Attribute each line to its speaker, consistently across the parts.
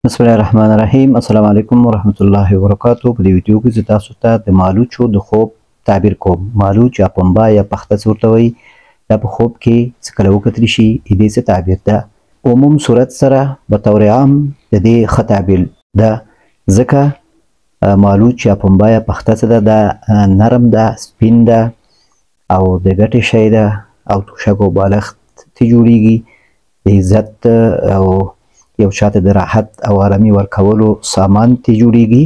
Speaker 1: بسم الله الرحمن الرحیم. السلام علیکم ورحمت الله وبرکاتو. په دې ویډیو کې زه تاسو ته د مالوچو د خوب تعبیر کوم. مالوچ یا پنبه یا پخته څه ورته وایي، دا په خوب کې څه کله وکتل شي د دې څه تعبیر ده. عموم صورت سره به طور عام د دې ښه تعبیر ده، ځکه مالوچ یا پنبه یا پخته څه ده، دا نرم ده، سپین ده او د ګټې شی ده او توشک او بالښت ته جوړیږي. د عزت او یو چاته د راحت او آرامي ورکولو سامان ته جوړیږي.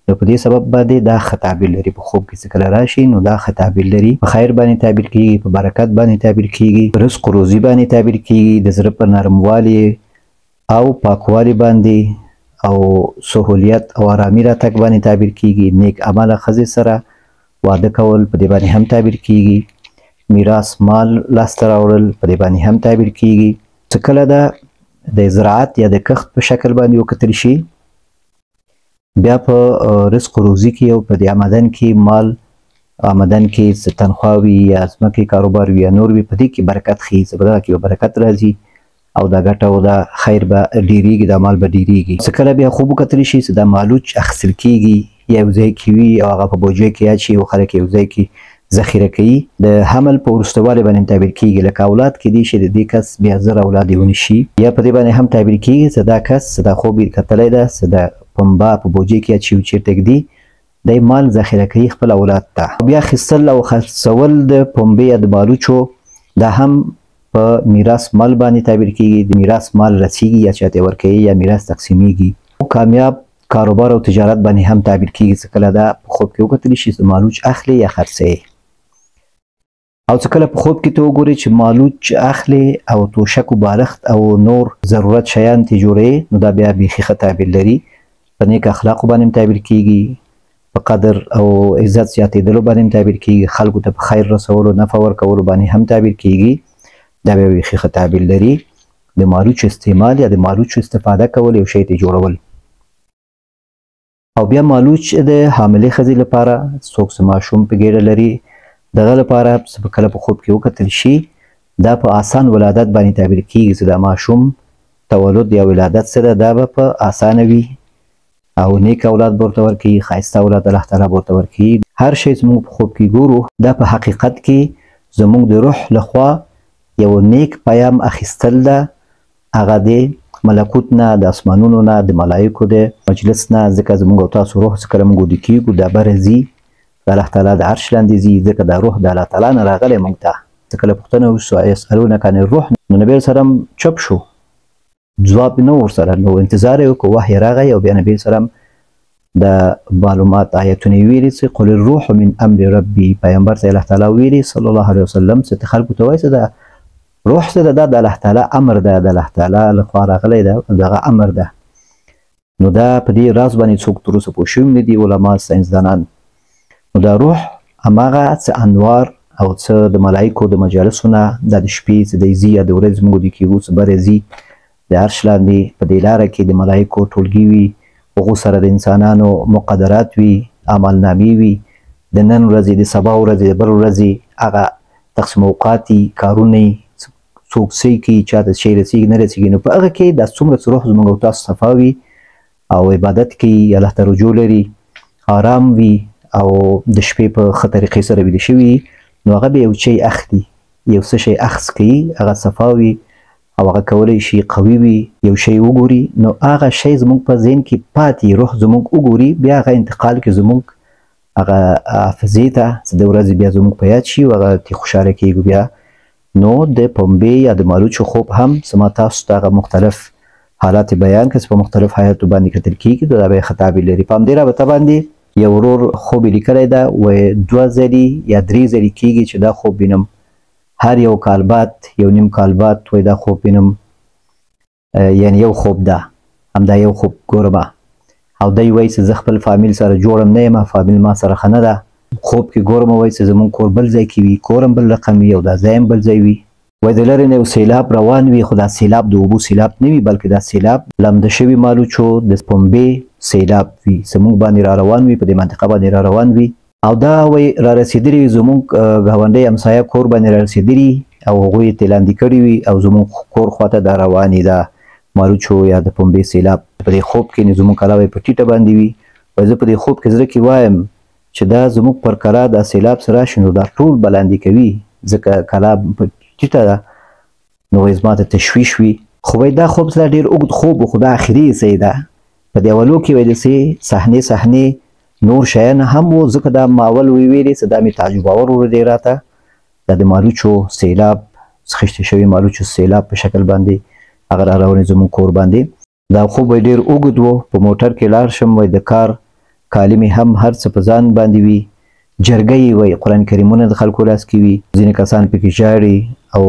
Speaker 1: نو په دې سبب باندې دا ښه تعبیر لري. په خوب کې څه کله راشي نو دا ښه تعبیر لري. په خیر باندې تعبیر کیږي، په برکت باندې تعبیر کیږي، په رزق روزي باندې تعبیر کیږي، د زړه په نرموالي او پاکوالي باندې او سهولیت او آرامي راتګ باندې تعبیر کیږي. نیک عمله ښځې سره واده کول په دې باندې هم تعبیر کیږي. میراث مال لاسته راوړل په دې باندې هم تعبیر کیږي. څه کله ده د زراعت یا د کښت په شکل باندې وکتل شي، بیا په رزق روزي کې او په دې آمدن کې مال آمدن کې څه تنخوا وي یا ځمکې کاروبار وي یا نور وي، په دې کې برکت ښیي. څه په دغه کې به برکت راځي او دا ګټه او دا خیر به ډېرېږي، دا مال به ډېرېږي. څه کله بیا خوب وکتل شي چې دا مالوچ اخیستل کېږي یا یو ځای کې وي او هغه په بوجۍ کې اچي او خلک یو ځای کې ذخیره کوي، د حمل په وروستوالي باندې تعبیر کیږي. لکه اولاد کې دی شي د دې کس بیا زر اولاد یې ونشي. یا په دې باندې هم تعبیر کیږي چې دا کس چې دا خوب یې کتلی ده، چې دا پنبه په بوجۍ کې اچي او چېرته ږدي، دی مال ذخیره کوي خپل اولاد ته. بیا اخیستل او خرڅول د پنبې یا د مالوچو دا هم په میراث مال باندې تعبیر کیږي. د میراث مال رسیږي یا چاته ورکوي یا میراث تقسیمیږي. کامیاب کاروبار او تجارت باندې هم تعبیر کیږي. چې کله دا په خوب کې وکتل شي چې مالوچ اخلي یا خرڅوي. او څه کله په خوب کې ته وګورې چې مالوچ اخلي او توشک او بالښت او نور ضرورت شیان ته جوړوي، نو دا بیا بیخي ښه تعبیر لري. په نیک اخلاقو باندې هم تعبیر کیږي، په قدر او عزت زیاتېدلو باندې هم تعبیر کیږي، خلکو ته په خیر رسولو نفع ورکولو باندې هم تعبیر کیږي. دا بیا بیخي ښه تعبیر لري. د مالوچ استعمال یا د مالوچ استفاده کول یو شی ته جوړول. او بیا مالوچ د حاملې ښځې لپاره، څوک چې ماشوم په ګېډه لري دغه لپاره چې کله په خوب کې وکتل شي، دا په آسان ولادت باندې تعبیر کیږي. چې دا ماشوم تولد یا ولادت سره دا به په اسانه وي او نیک اولاد به ورته ورکوي، ښایسته اولاد الله تعالی به ورته ورکوي. هر شی چې موږ په خوب کې ګورو دا په حقیقت کې زموږ د روح لخوا یو نیک پیام اخیستل ده، هغه د ملکوت نه، د اسمانونو نه، د ملایکو د مجلس نه. ځکه زموږ او تاسو روح چې کله موږ ویده کېږو دا بره ځي، د الله تعالی د عرش لاندې ځي، ځکه دا روح د الله تعالی نه راغلی موږ ته. څه کله پوښتنه وشوه یسألونک عن الروح، نو نبي علیه السلام چپ شو، ځواب نه ورسره، نو انتظار یې وکړو، وحی راغی او بیا نبي علیه السلام د معلومات آیتونه یې ویلي چې قل الروح من امر ربي. پیغمبر ته الله تعالی ویلي صلی الله علیه وسلم چې ته خلکو ته وایي چې دا روح څه ده، دا د الله تعالی امر ده، د الله تعالی لخوا راغلی ده، دغه امر ده. نو دا په دې راز باندې څوک تر اوسه پوه شوي نه دي علما ساینسدانان. نو دا روح هماغه څه انوار او څه د ملایکو د مجالسو نه، دا د شپې څه دی ځي یا د ورځې موږ ویده کېږو څه بره ځي، د عرش لاندې په دې لاره کې د ملایکو ټولګي وي، هغو سره د انسانانو مقدرات وي، اعمالنامې وي، د نن ورځې، د سبا ورځې، د بل ورځې هغه تقسیم اوقات وي، کارونه وي، څوک څه کوي، چا ته شی رسېږي نه رسېږي. نو په هغه کې دا څومره چې روح زموږ او تاسو صفا وي او عبادت کوي، الله ته رجوع لري، آرام وي او د شپې په ښه طریقې سره ویده شوي، نو هغه به یو چی اخلي، یو څه شی اخذ کوي، هغه صفا وي او هغه کولی شي قوي وي، یو شی وګوري، نو هغه شی زموږ په ذهن کې پاتې، روح زموږ وګوري، بیا هغه انتقال کې زموږ هغه حافظې ته چې د ورځې بیا زموږ په یاد شي او هغه ترې خوشحاله کېږو. بیا نو د پنبې یا د مالوچو خوب هم زما تاسو ته هغه مختلف حالات بیان کړه چې په مختلف حالاتو باندې کتل کېږي، نو دا به یې ښه تعبیر لري. په همدې رابطه باندې یو ورور خوب یې لیکلی ده، وایي 2 ځلې یا 3 ځلې کېږي چې دا خوب وینم، هر یو کال بعد یو نیم کال بعد وایي دا خوب وینم، یعنی یو خوب ده، همدا یو خوب ګورمه. او دی وایي چې زه خپل فامیل سره جوړم نه یم، فامیل ما سره ښه نه ده، خوب کې ګورم وایي چې زموږ کور بل ځای کې وي، کور هم بل رقم وي او دا ځای هم بل ځای وي. وایي د لرې نه یو سیلاب روان وي، خو دا سیلاب د اوبو سیلاب نه وي، بلکې دا سیلاب لمده شوي مالوچو د پنبې سیلاب وي، زموږ باندې را روان وي، په دې منطقه باندې را روان وي. او دا وایي را رسېدلي وي، زموږ ګاونډی همسایه کور باندې را رسېدلي او هغوی یې ترې لاندې کړي وي او زموږ کور خواته دا روانې ده. مالوچو یا د پنبې سیلاب. په دې خوب کې نو زموږ کلا وایي په ټیټه باندې وي. وایي زه په دې خوب کې زړه کې وایم چې دا زموږ پر کلا دا سیلاب سره راشي نو دا ټول به لاندې کوي، ځکه کلا په ټیټه ده. نو وایي زما ته تشویش وي. خو وایي دا خوب سره ډېر اوږد خوب و، خو دا اخري حصه یې ده. په دې اولو کې وایي داسې صحنې صحنې نور شیان هم وو، ځکه دا ما اول ویلې چې دا مې تعجب آور و دی راته، دا د مالوچو سیلاب، خشته شوي مالوچو سیلاب په شکل باندې هغه را روانې زموږ کور باندې. دا خوب وایي ډېر اوږد و. په موټر کې لاړ شم، وایي د کار کالي مې هم هر څه په ځان باندې وي، جرګه یې وایي قرآن کریمونه د خلکو لاس کې وي، ځینې کسان پکې ژاړي او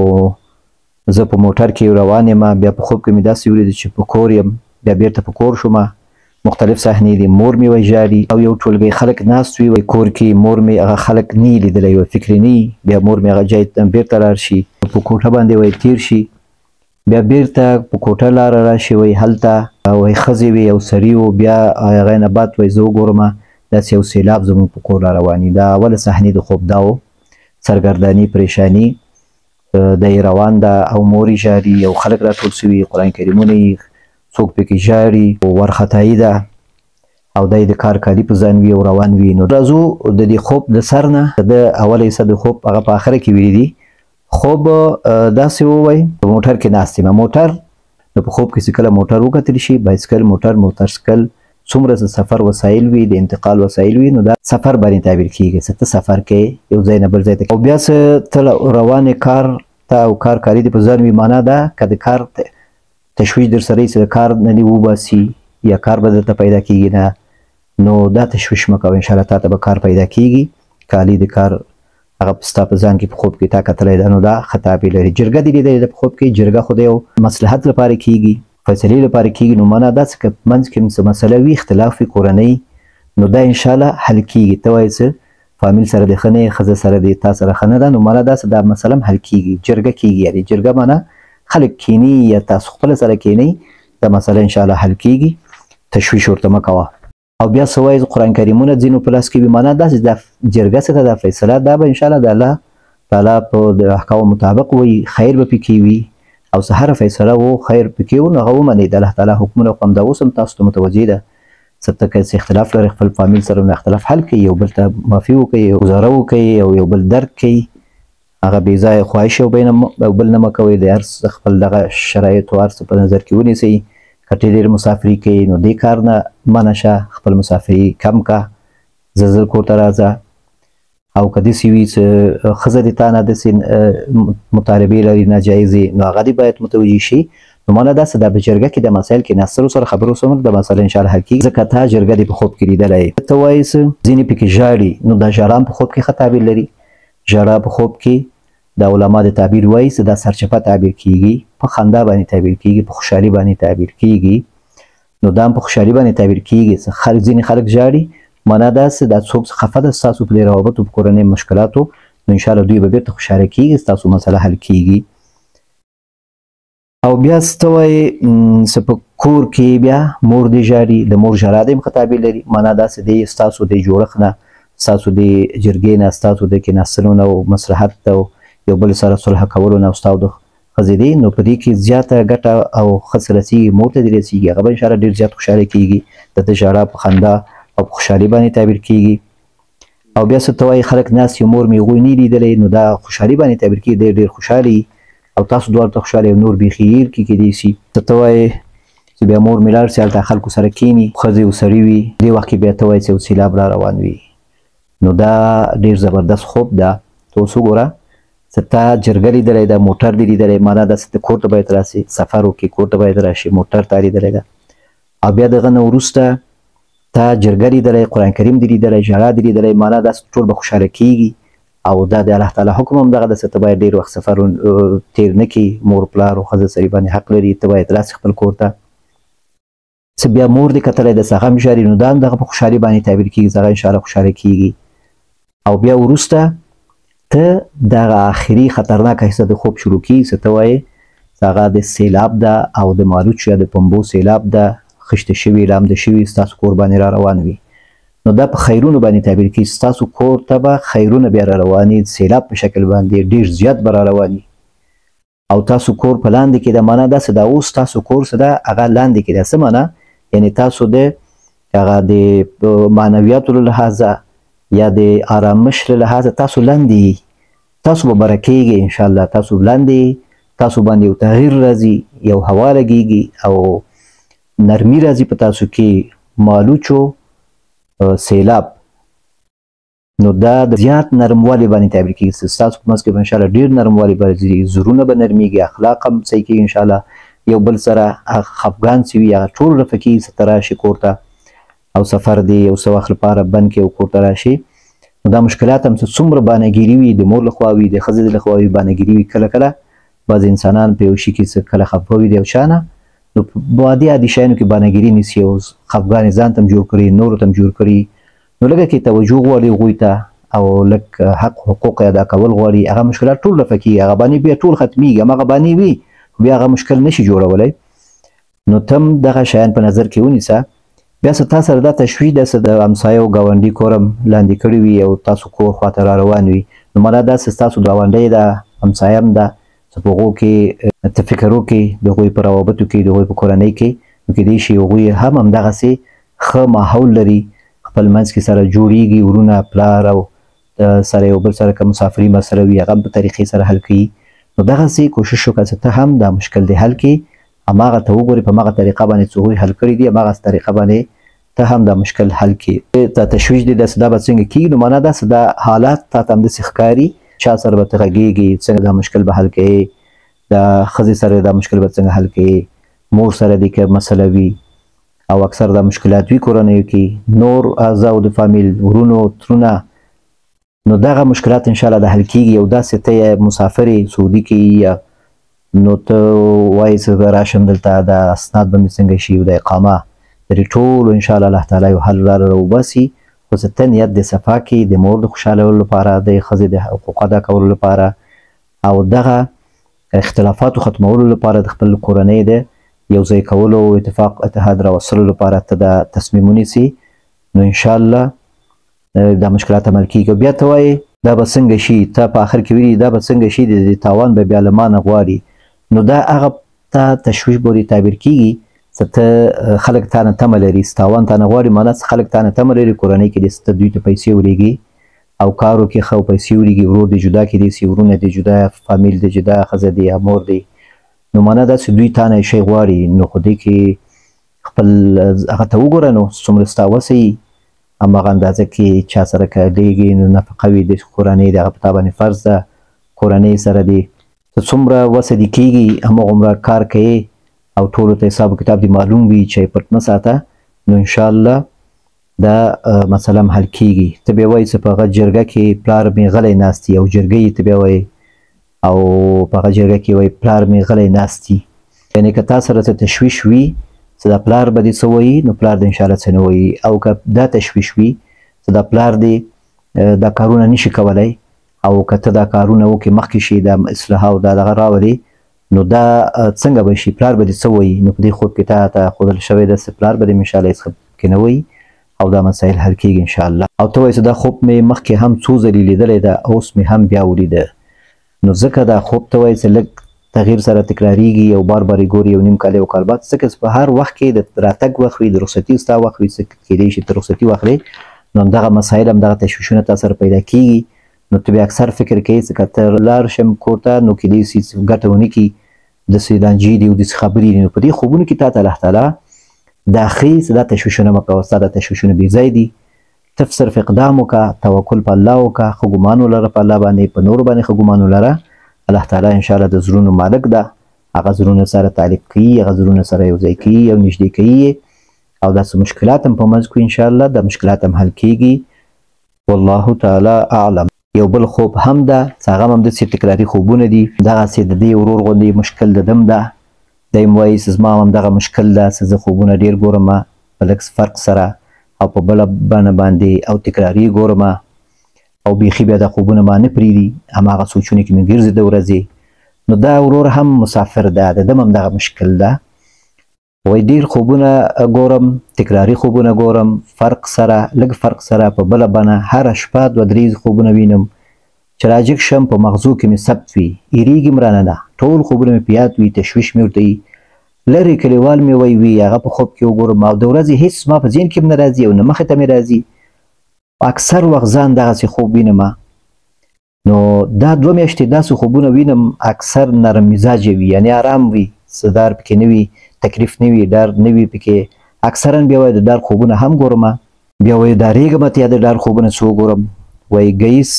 Speaker 1: زه په موټر کې روان یم. بیا په خوب کې مې داسې ولیدل چې په کور یم، بیا بیرته په کور شوم. مختلف صحنې دي، مور مې وایي ژاړي او یو ټولګی خلک ناست وي، وایي کور کې مور مې هغه خلک نه یې لیدلی، وایي فکر یې نه وي. بیا مور مې هغه جای ته بیرته لاړ شي، په کوټه باندې وایي تیر شي، بیا بیرته په کوټه لاره راشي، وایي هلته وایي ښځې وي او سړي وو. بیا هغې نه بعد وایي زه وګورم داسې یو سیلاب زموږ په کور را روان وي. دا اوله صحنې د خوب دا و، سرګرداني پریشاني دی روان ده او مور یې ژاړي او خلک راټول سوي، قرآن کریمونه یې څوک پکې ژاړي، وارخطایي ده او دی د کار کالي په ځان وي او روان وي. نو راځو د دې خوب د سر نه، د اوله حصه د خوب هغه په آخره کې ویلي دي. خوب داسې ووایي په موټر کې ناست یم، موټر نو په خوب کې چې کله موټر وکتل شي، بایسکل، موټر، موټرسایکل، څومره چې سفر وسایل وي، د انتقال وسایل وي، نو دا سفر باندې تعبیر کیږي چې ته سفر کوې یو ځای نه بل ځای ته. او بیا چې ته روانې کار ته او کار کاري دې په ځان وي، معنا دا که د کار تشویش در سره وي چې د کار نه دې وباسي یا کار به درته پیدا کیږي نه، نو دا تشویش مه کوه، انشاءالله تا ته به کار پیدا کیږي. کالي د کار هغه ستا په ځان کې په خوب کې تا کتلی ده، نو دا ښه تعبیر لري. جرګه دې لیدلې ده په خوب کې، جرګه خو د یو مصلحت لپاره کیږي، فیصلې لپاره کیږي، نو معنا دا څه که منځ کې څه مسله وي، اختلاف وي کورنۍ، نو دا انشاءالله حل کیږي. ته وایې څه فامیل سره دې ښه نه یې، ښځه سره دې تا سره ښه نه ده، نو معنا دا څه دا مسله هم حل کیږي، جرګه کیږي. یعنې جرګه معنا خلک کینی یا تاسو خپله سره کینئ، دا مسله انشاءالله حل کیږي، تشویش ورته مه کوه. او بیا څه وایي قرآن کریمونه ځینو په لاس کې وي، معنا داسې دا جرګه څه ده، دا فیصله دا به انشاءالله د الله تعالی په د احکامو مطابق وي، خیر به پکې وي او څه هره فیصله و خیر پکې و، نو هغه ومنئ. د الله تعالی حکمونه خو همدا اوس هم تاسو ته متوجه ده. څه ته که څه اختلاف لرئ خپل فامیل سره نو اختلاف حل کړئ، یو بل ته معافي وکړئ، ګزاره وکړئ او یو بل درک کړئ. هغه بې ځایه خواهش یو بل نه مه کوئ، د هر څه خپل دغه شرایط او هر څه په نظر کې ونیسئ. که ته ډېر مسافري کوې نو دې کار نه منع شه، خپل مسافري کم که، زر زر کور ته راځه. او که داسې وي چې ښځه دې تا نه داسې مطالبې لري ناجایزې، نو هغه دې باید متوجه شي. نو معنا داسې ده په جرګه کې د مسایل کې ناستلو سره خبرو سره د مسایل انشاءالله حل کېږي، ځکه تا جرګه دې په خوب کې لیدلی. ته وایې څه ځینې پکې ژاړي، نو دا ژړا هم په خوب کې ښه تعبیر لري. ژړا په خوب کې دا علما د تعبیر وایي چې دا سرچپه تعبیر کیږي، په خندا باندې تعبیر کیږي، په خوشحالي باندې تعبیر کیږي. نو دا هم په خوشحالي باندې تعبیر کیږي چې ځینې خلک ژاړي، معنا دا چې دا څوک خفه ده ستاسو په دې روابطو په کورنۍ مشکلاتو، نو انشاءالله دوی به بیرته خوشحاله کیږي، ستاسو مسله حل کیږي. او بیا څه وایې څه په کور کې بیا مور دې ژاړي، د مور ژړا دې هم ښه تعبیر لري، معنا داسې دی ستاسو د جوړښت نه، ستاسو د جرګې نه، ستاسو د کېناستلو نه او مصلحت او یو بل سره صلح کولو نه او ستاسو د ښځې دی، نو په دې کې زیاته ګټه او ښه څه رسېږي، مور ته دې رسېږي، هغه به انشاءالله ډېر زیات خوشحاله کېږي. د ده ژړا په خندا او په خوشحالي باندې تعبیر کېږي. او بیا څه ته وایي خلک ناست یو مور مې هغوی نه لیدلی، نو دا خوشحالي باندې تعبیر کېږي، دی ډېر خوشحاله وي او تاسو دواړو ته خوشحاله یو، نور بیخي هېر کړي کېدای شي. څه ته وایې چې بیا مور مې لاړ شي هلته خلکو سره کښېني، ښځې او سړي وي، دې وخت کې بیا ته وایې چې یو سیلاب را روان وي، نو دا ډېر زبردست خوب ده. ته اوس وګوره چې تا جرګه لیدلی ده، موټر دې لیدلی، معنا داسې ته کور ته باید راسې، سفر وکړې، کور ته باید راشې، موټر تا لیدلی ده. او بیا دغه نه وروسته تا جرګه لیدلی، قرآن کریم دې لیدلی، ژړا دې لیدلی، معنا داسې ټول به خوشحاله کېږي. او دا د الله تعالی حکم هم دغه ده چې ته باید ډېر وخت سفر تېر نه کړې، مور پلار او ښځه سړي باندې حق لري، ته باید راسې خپل کور ته. چې بیا مور دې کتلی ده چې هغه هم ژاړي، نو دا هم دغه په خوشحالي باندې تعبیر کېږي، چې هغه انشاءالله خوشحاله کېږي. او بیا وروسته ته دغه آخري خطرناکه حصه د خوب شروع کېږي چې ته وایې چې هغه د سیلاب ده او د مالوچ یا د پنبو سیلاب ده، خشته شوي لامده شوي ستاسو کور باندې را روان وي. نو دا په خیرونو باندې تعبیر کېږي، ستاسو کور ته به خیرونه بیا را رواني، سیلاب په شکل باندې ډېر زیات به را رواني. او تاسو کور په لاندې کې ده، معنا داسې ده اوس تاسو کور څه ده هغه لاندې کې ده. څه معنا؟ یعنې تاسو د هغه د معنویاتو له لحاظه یا د آرامش له لحاظه تاسو لاندې یئ، تاسو به بره کېږئ انشاءالله. تاسو لاندې یئ، تاسو باندې یو تغییر راځي، یو هوا لګېږي او نرمي راځي په تاسو کې، مالوچو سیلاب. نو دا د زیات نرموالي باندې تعبیر کېږي. ستاسو په منځ کې به انشاءالله ډېر نرموالي به راځي، زړونه به نرمېږي، اخلاق هم صحیح کېږي انشاءالله. یو بل سره هغه خفګان چې وي هغه ټول رفع کېږي. څه ته راشي کور ته او سفر دی یو څه وخت لپاره بند کې او کور ته راشي، نو دا مشکلات هم څه څومره بانهګیري وي، د مور لخوا وي، د ښځې لخوا وي، بانهګیري وي. کله کله بعضې انسانان په یو شي کې څه کله خفه وي د یو چا نه، نو په عادي عادي شیانو کې بانهګیري نیسي او خفګان یې ځان ته هم جوړ کړي، نورو ته هم جوړ کړي. نو لږه کې توجه غواړي هغوی ته او لږ حق حقوق ادا کول غواړي، هغه مشکلات ټول رفع کېږي، هغه باندې بیا ټول ختمېږي، هماغه باندې وي بیا هغه مشکل نشي جوړولی. نو تم دغه شیان په نظر کې ونیسه. بیا څه تا سره دا تشویش ده څه د همسایه او ګاونډي کورم لاندې کړي وي او تاسو کور خواته را روان وي، نو معنا دا څه ستاسو ګاونډی ده، همسایه هم ده، څه په هغو کې ته فکر وکړې، د هغوی په روابطو کې، د هغوی په کورنۍ کې، نو کېدای شي هغوی هم همدغسې ښه ماحول لري، خپل منځ کې سره جوړېږي، ورونه پلار او سره یو بل سره که مسافري مسله وي هغه هم په طریقې سره حل کوي. نو دغسې کوشش وکړه چې ته هم دا مشکل دې حل کړې، هماغه ته وګورې په هماغه طریقه باندې چې هغوی حل کړي دي هماغه طریقه باندې ته هم دا مشکل حل کړې. ته تشویش دی داسې دا به څنګه کېږي، نو معنا داسې دا حالات تا ته همداسې ښکاري، چا سره به ته غږېږي، څنګه دا مشکل به حل کوې، د ښځې سره دا مشکل به څنګه حل کوې، مور سره دې که مسله وي، او اکثر دا مشکلات وي کورنیو کې، نور اعضاو د فامیل، ورونو، ترونه، نو دغه مشکلات انشاءالله د حل کېږي. او داسې ته یې مسافر یې سعودي کې یا نو ته وایې چې زه راشم دلته دا اسناد به مې څنګه شي او د اقامه د دې ټولو انشاءالله الله تعالی یو حل لاره راوباسي. خو چې ته نیت د صفا کې د مور د خوشحالولو لپاره، د ښځې د حقوق ادا کولو لپاره او دغه اختلافاتو ختمولو لپاره، د خپل کورنۍ د یو ځای کولو او اتفاق اتحاد راوستلو لپاره ته دا تصمیم ونیسي، نو انشاءالله دا مشکلات عمل کېږي. بیا ته وایې دا به څنګه شي، ته په آخر کې ویلي دا به څنګه شي، د دې تاوان به بیا له ما نه غواړي، نو دا هغه ته تشویش بورې تعبیر کېږي چې ته خلک تا نه تمه لري، تاوان تا نه غواړي، معنا چې خلک تا نه تمه لري، کورنۍ کې دې ته دوی ته پیسې ولېږي او کارو کې ښه پیسې ولېږي، ورور دې جدا کېدای شي، ورونه دې جدا، فامیل دې جدا، ښځه دې یا مور دې، نو معنا دا چې دوی تا نه شی غواړي. نو خو دې کې خپل هغه ته وګوره، نو څومره ستا وسه وي هماغه اندازه کې چا سره که لېږي نو نفقه وي د کورنۍ، د هغه په تا باندې فرض ده، کورنۍ سره دې ته څومره وسه دې کېږي هماغومره کار کوې او ټولو ته حساب کتاب دې معلوم وي چې پټ مه ساته، نو انشاءالله دا مسله هم حل کېږي. ته بیا وایې چې په هغه جرګه کې پلار مې غلی ناست دي او جرګه یې ته بیا وایې او په هغه جرګه کې وایي پلار مې غلی ناست دي، یعنې که تا سره څه تشویش وي چې دا پلار به دې څه وایي نو پلار دې انشاءالله څه نه وایي، او که دا تشویش وي چې دا پلار دې دا کارونه نشي کولی او که ته دا کارونه وکړې مخکې شي دا اصلاح او دا دغه راولې نو دا څنګه به شي، پلار به دې څه وایي، نو په دې خوب کې تا ته ښودل شوی ده چې پلار به دې انشاءالله هېڅ کې نه وایي او دا مسایل حل کېږي انشاءالله. او ته وایې چې دا خوب مې مخکې هم څو ځلې لیدلی ده اوس مې هم بیا ولیده، نو ځکه دا خوب ته وایې چې لږ تغییر سره تکرارېږي او بار بار یې ګوري یو نیم کال یو کال بعد، ځکه چې په هر وخت کې د راتګ وخت وي، د رخصتي ستا وخت وي، څه کېدای شي ته رخصتي واخلې، نو همدغه مسایل همدغه تشویشونه تا سره پیدا کېږي. نو ته بیا اکثر فکر کوې چې که ته لاړ شم کور ته نو کېدای شي چې ګټه ونه کړي، داسې لانجې دي او داسې خبرې دي. نو په دې خوبونو کې تا ته الله تعالی دا ښیي چې دا تشویشونه مه کوه، ستا دا تشویشونه بې ځای دي، ته صرف اقدام وکړه، توکل په الله وکړه، ښه ګمان ولره په الله باندې، په نورو باندې ښه ګمان ولره. الله تعالی انشاءالله د زړونو مالک ده، هغه زړونه سره تعلیق کوي، هغه زړونه سره یو ځای کوي او نږدې کوي، او داسې مشکلات هم په منځ کې انشاءالله دا مشکلات هم حل کېږي. والله تعالی اعلم. یو بل خوب هم ده چې هغه هم داسې تکراري خوبونه دي، دغسې د دې ورور غوندې مشکل د دم ده، دی هم وایي چې زما هم دغه مشکل ده چې زه خوبونه ډېر ګورم په لږ فرق سره او په بله بڼه باندې او تکراري ګورم او بیخي بیا دا خوبونه ما نه پرېږدي، هماغه سوچونه کې مې ګرځي د ورځې. نو دا ورور هم مسافر ده، د ده هم دغه مشکل ده، وایي ډېر خوبونه ګورم، تکراري خوبونه ګورم، فرق سره لږ فرق سره په بله بڼه هره شپه دوه درې خوبونه وینم. چې راجګ شم په مغزو کې مې ثبت وي، ایریږي م رانه نه، ټول خوبونه مې په یاد وي، تشویش مې ورته وي، لرې کلیوال مې وایي وي، هغه په خوب کې وګورم او د ورځې هېڅ ما په ذهن کې هم نه راځي او نه مخې ته مې راځي. اکثر وخت ځان دغسې خوب وینم. نو دا 2 میاشتې داسې خوبونه وینم، اکثر نرم مزاجه وي، یعنې آرام وي، څه دار پکې نه وي، تکلیف نه وي، ډار نه وي پکې. اکثرا بیا وایي د ډار خوبونه هم ګورم، بیا وایي ډارېږم ته د ډار خوبونه څه وګورم. وایي ګیس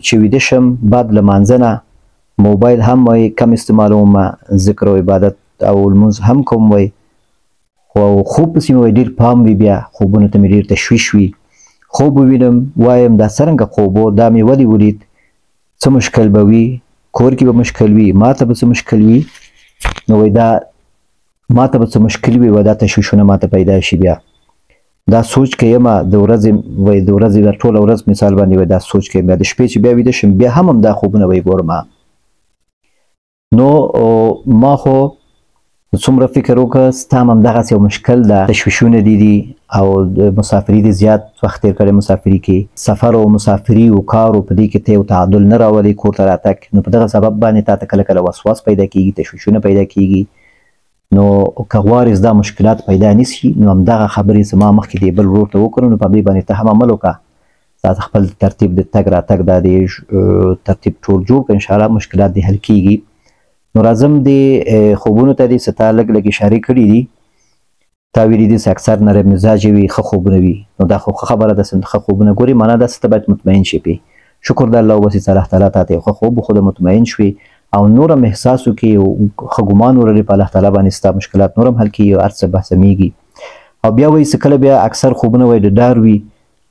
Speaker 1: چې ویده شم بعد له مانځه نه موبایل هم وایي کم استعمالوم، ذکر او عبادت او لمونځ هم کوم وایي، خو خوب پسې مې وایي ډېر پام وي، بیا خوبونو ته مې ډېر تشویش وي. خوب ووینم وایم دا څرنګه خوب و، دا مې ولې ولید، څه مشکل به وي، کور کې به مشکل وي، ما ته به څه مشکل وي. نو وایي دا ما ته به څه مشکل وي، وایي دا تشویشونه ما ته پیدا شي. بیا دا سوچ کوم د ورځې، وایي د ورځې دا ټوله ورځ مثال باندې وایي دا سوچ کوم. بیا د شپې چې بیا ویده شم بیا هم همدا خوبونه وایي ګورم. نو ما خو څومره فکر وکړ، ستا هم همدغسې یو مشکل ده، تشویشونه دي دي او د مسافري دي زیات وخت تېر کړی، مسافري کې سفر او مسافري او کار او په دې کې ته یو تعادل نه راولې کور ته راتګ، نو په دغه سبب باندې تا ته کله کله وسواس پیدا کېږي، تشویشونه پیدا کېږي. نو که غواړې دا مشکلات پیدا نه شي، نو همدغه خبرې زما مخکې دې بل ورور ته وکړو، نو په همدې باندې ته هم عمل وکړه، تا ته خپل ترتیب د تګ راتګ دا دې ترتیب ټول جوړ کړه، انشاءالله مشکلات دې حل کېږي. نو راځم دې خوبونو ته دې څه تا لږ لږ اشارې کړې دي، تا ویلي دي چې اکثر نرم مزاجه وي، ښه خوبونه وي، نو دا خو ښه خبره ده چې ښه خوبونه ګورې، معنا دا چې ته باید مطمئن شې پې، شکر د الله وباسي چې الله تعالی تا ته یو ښه خوب وښوده، مطمئن شوې او نور هم احساس وکړې او ښه ګمان ولرې په الله تعالی باندې، ستا مشکلات نور هم حل کېږي او هر څه به سمېږي. او بیا وایي چې کله بیا اکثر خوبونه وایي د ډار وي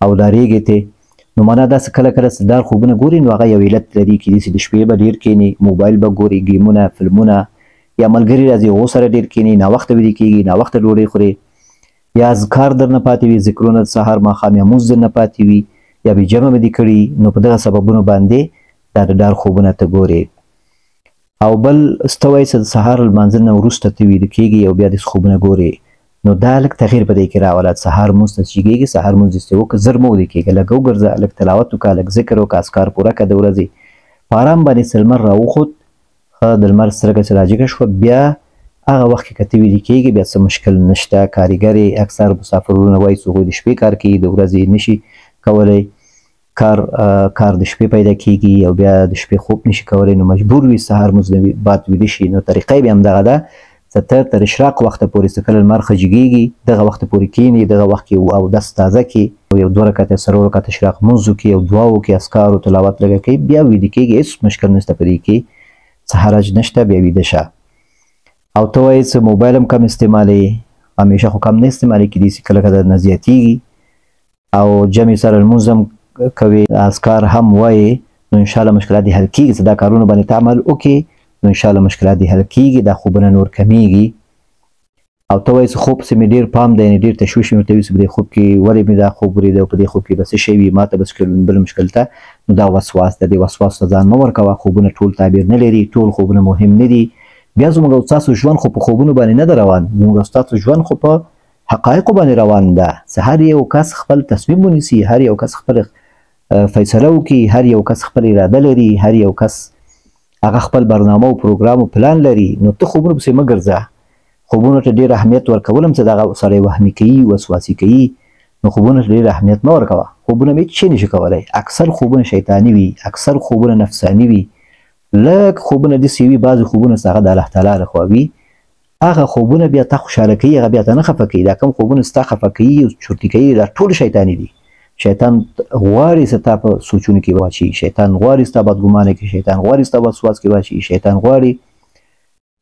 Speaker 1: او ډارېږې ته، نو معنا دا چې کله کله چې ډار خوبونه ګوري نو هغه یو علت لري، کېدای شي د شپې به ډېر کښېني، موبایل به ګوري، ګیمونه، فلمونه، یا ملګري راځي هغو سره ډېر کښېني، ناوخته ویده کېږي، ناوخته ډوډۍ خوري، یا اذکار درنه پاتې وي، ذکرونه د سهار ماښام یا مونځ درنه پاتې وي، یا بې جمع به دې کړي، نو په دغه سببونو باندې دا د ډار خوبونه ته ګورې. او بل ته وایي چې د سهار لمانځه نه وروسته ته ویده کېږي او بیا داسې خوبونه ګورې، نو دا لږ تغیر په دې کې راوله. سهار لمونځ ته چې کېږي سهار لمونځ دې وکړه، زر مه ویده کېږه، لږ وګرځه، لږ تلاوت وکړه، لږ ذکر وکړه، اذکار پوره کړه. د ورځې په آرام باندې چې لمر راوخوت، ښه د لمر سترګه چې راجګه شوه، بیا هغه وخت کې که ته ویده کېږي بیا څه مشکل نشته. کاریګرې اکثر مسافرونه وایي چې هغوی د شپې کار کوي، د ورځې نشي کولی کار، کار د شپې پیدا کېږي او بیا د شپې خوب نشي کولی، نو مجبور وي سهار لمونځ نه بعد ویده شي. نو طریقه یې بیا همدغه ده چې ته تر اشراق وخته پورې چې کله لمر ښه جګېږي دغه وخته پورې کښېني، دغه وخت کې اودس تازه کړي او یو 2 رکعته 4 رکعته اشراق لمونځ وکړي او دعا وکړي، اذکار او تلاوت لږه کوي، بیا ویده کېږي، هېڅ مشکل نشته په دې کې، څه حرج نشته، بیا ویده شه. او ته وایې چې موبایل هم کم استعمالوې، همیشه خو کم نه استعمالوې، کېدای شي کله کله نه زیاتېږي، او جمع سره لمونځ هم کوې، اذکار هم وایې، نو انشاءالله مشکلات دې حل کېږي. چې دا کارونه باندې ته عمل وکړې نو انشاءالله مشکلات دې حل کېږي، دا خوبونه نور کمېږي. او ته وایې چې خوب پسې مې ډېر پام دی، یعنې ډېر تشویش مې ورته وي چې په دې خوب کې ولې مې دا خوب ولید او په دې خوب کې به څه شی وي، ما ته به څه بل مشکل ته، نو دا وسواس دی، دې وسواس ته ځان مه ورکوه. خوبونه ټول تعبیر نه لري، ټول خوبونه مهم نه دي. بیا زموږ او ستاسو ژوند خو په خوبونو باندې نه ده روان، زموږ او ستاسو ژوند خو په حقایقو باندې روان ده. چې هر یو کس خپل تصمیم ونیسي، هر یو کس خپل فیصله وکړي، هر یو کس خپل اراده لري، هر یو کس هغه خپل برنامه او پروګرام او پلان لري. نو ته خوبونو پسې مه ګرځه، خوبونو ته ډېر اهمیت ورکول هم چې دغه سړی وهمي کوي، وسواسي کوي، نو خوبونو ته ډېر اهمیت مه ورکوه. خوبونه مې هېڅ شی نشي کولی، اکثر خوبونه شیطاني وي، اکثر خوبونه نفساني وي، لږ خوبونه داسې وي، بعضې خوبونه چې هغه د الله تعالی لخوا وي، هغه خوبونه بیا تا خوشحاله کوي، هغه بیا تا نه خفه کوي. دا کوم خوبونه چې تا خفه کوي او چورتي کوي دا ټول شیطاني دي. شیطان غواړي چې تا په سوچونو کې واچي، شیطان غواړي ستا بدګمانه کړي، شیطان غواړي ستا وسواس کې واچي، شیطان غواړي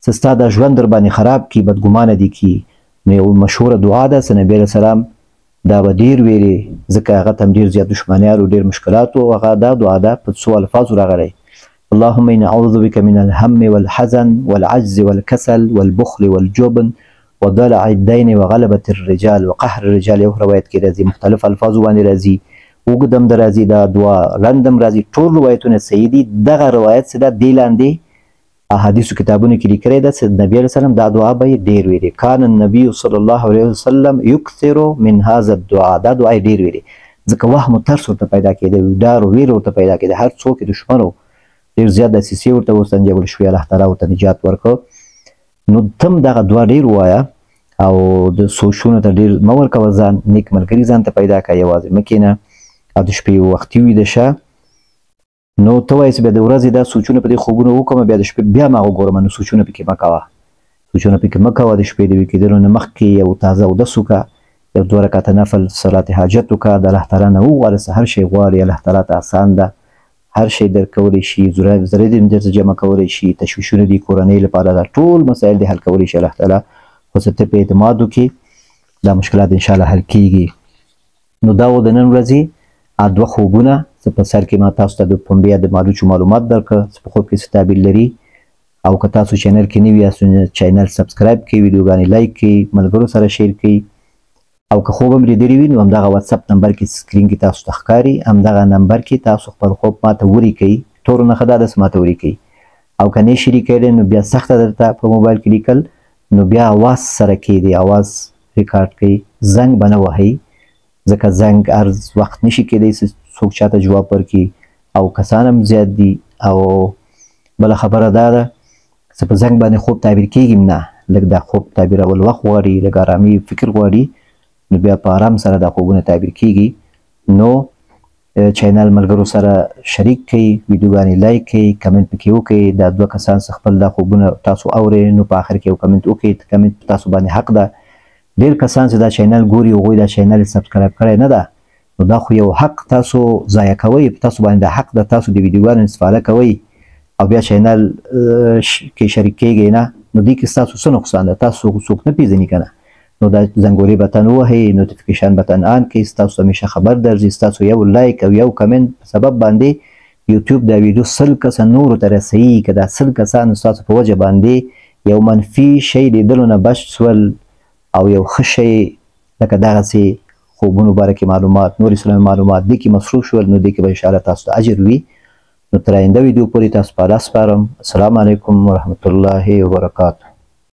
Speaker 1: چې ستا دا ژوند در باندې خراب کړي، بدګمانه دي کړي. نو یو مشهوره دعا ده چې نبي علیه السلام دا به ډېر ویلې، ځکه هغه ته هم ډېر زیات دښمنیان او ډېر مشکلات وو، هغه دا دعا ده په څو الفاظو راغلی: اللهم إني أعوذ بك من الهم والحزن والعجز والكسل والبخل والجبن وضلع الدين وغلبة الرجال وقهر الرجال. یو روایت کې راځي، مختلف الفاظو باندې راځي، اوږد هم راځي دا دعا، لنډ هم راځي، ټول روایتونه صحیح دي. دغه روایت چې ده دې لاندې احادیثو کتابونو کې لیکلی ده چې نبي علیه السلام دا دعا به یې ډېر ویلې: کان النبي صلی الله علیه وسلم یکثر من هذا الدعاء. دا دعا یې ډېر ویلې. ځکه وهم او ترس ورته پیدا کېده، ډار او ویره ورته پیدا کېده، هر څوک یې دښمن و، ډېر زیات دسیسې ورته وسنجول شوې، الله تعالی ورته نجات ورکړ. نو تم دغه دعا ډېر ووایه او د سوچونو ته ډېر مه ورکوه ځان، نیک ملګري ځان ته پیدا کړه، یوازې مه کښېنه او د شپې وختي ویده شه. نو ته وایې چې بیا د ورځې دا سوچونه په دې خوبونو وکړم، بیا د شپې بیا ما وګورم، نو سوچونه پکې مه کوه، سوچونه پکې مه کوه. د شپې د ویده کېدلو نه مخکې یو تازه اودس وکړه، یو دوه رکعته نفل صلات حاجت وکړه، د الله تعالی نه وغواړه چې هر شی غواړي، الله تعالی ته آسان ده، هر شی درکولی شي، زړه دې درته جمع کولی شي، تشویشونه دي کورنۍ لپاره، دا ټول مسایل دې حل کولی شي الله تعالی، خو څه ته په اعتماد وکړي دا مشکلات انشاءالله حل کیږي. نو دا و د نن ورځې دوه خوبونه چې په سر کې ما تاسو ته د پنبې د مالوچو معلومات درکړه چې په خوب کې څه تعبیر لري. او که تاسو channel کې نوي یاست نو channel subscribe کړئ، ویډیوګانې like کړئ، ملګرو سره share کړئ. او که خوب هم لیدلی وي نو همدغه واتساپ نمبر کې screen کې تاسو ته ښکاري، همدغه نمبر کې تاسو خپل خوب ماته ولیکئ، تورو نه ښه دا ده چې ماته ولیکئ. او که نه شي لیکلی نو بیا سخته درته په موبایل کې لیکل، نو بیا اواز سره کېدی، اواز ریکارډ کړئ، زنګ به نه وهئ، ځکه زنګ هر وخت نشي کېدی چې څوک چاته جواب ورکړي او کسان هم زیات دي. او بله خبره دا ده چې په زنګ باندې خوب تعبیر کېږي نه، لږ دا خوب تعبیرول وخت غواړي، لږ آرامي فکر غواړي، نو بیا په آرام سره دا خوبونه تعبیر کېږي. نو channel ملګرو سره شریک کړئ، ویډیوګانې like کړئ، comment پکې وکړئ. دا دوه کسان چې خپل دا خوبونه تاسو اورئ نو په آخر کې یو comment وکړئ، comment تاسو باندې حق ده. ډېر کسان چې دا channel ګوري هغوی دا channel subscribe کړی نه ده، نو دا خو یو حق تاسو ضایع کوئ، په تاسو باندې دا حق ده، تاسو د ویډیوګانو استفاده کوئ او بیا channel کې شریک کېږئ نه، نو دې کې ستاسو څه نقصان ده؟ تاسو څوک نه پېژني که نه. نو دا زنګورې button ووهئ، notification button on کړئ، ستاسو همیشه خبر درځي. ستاسو یو like او یو comment په سبب باندې یوټیوب دا ویډیو 100 کسه نورو ته رسوي. که دا 100 کسانو ستاسو په وجه باندې یو منفي شی لیدلو نه بچ سول او یو ښه شی لکه دغسې خوبونو باره کې معلومات، نور اسلامي معلومات دې کې مصروف شول، نو دې کې به انشاءالله تاسو ته اجر وي. نو تر آینده ویډیو پورې تاسو په الله سپارم. السلام علیکم ورحمت الله وبرکاته.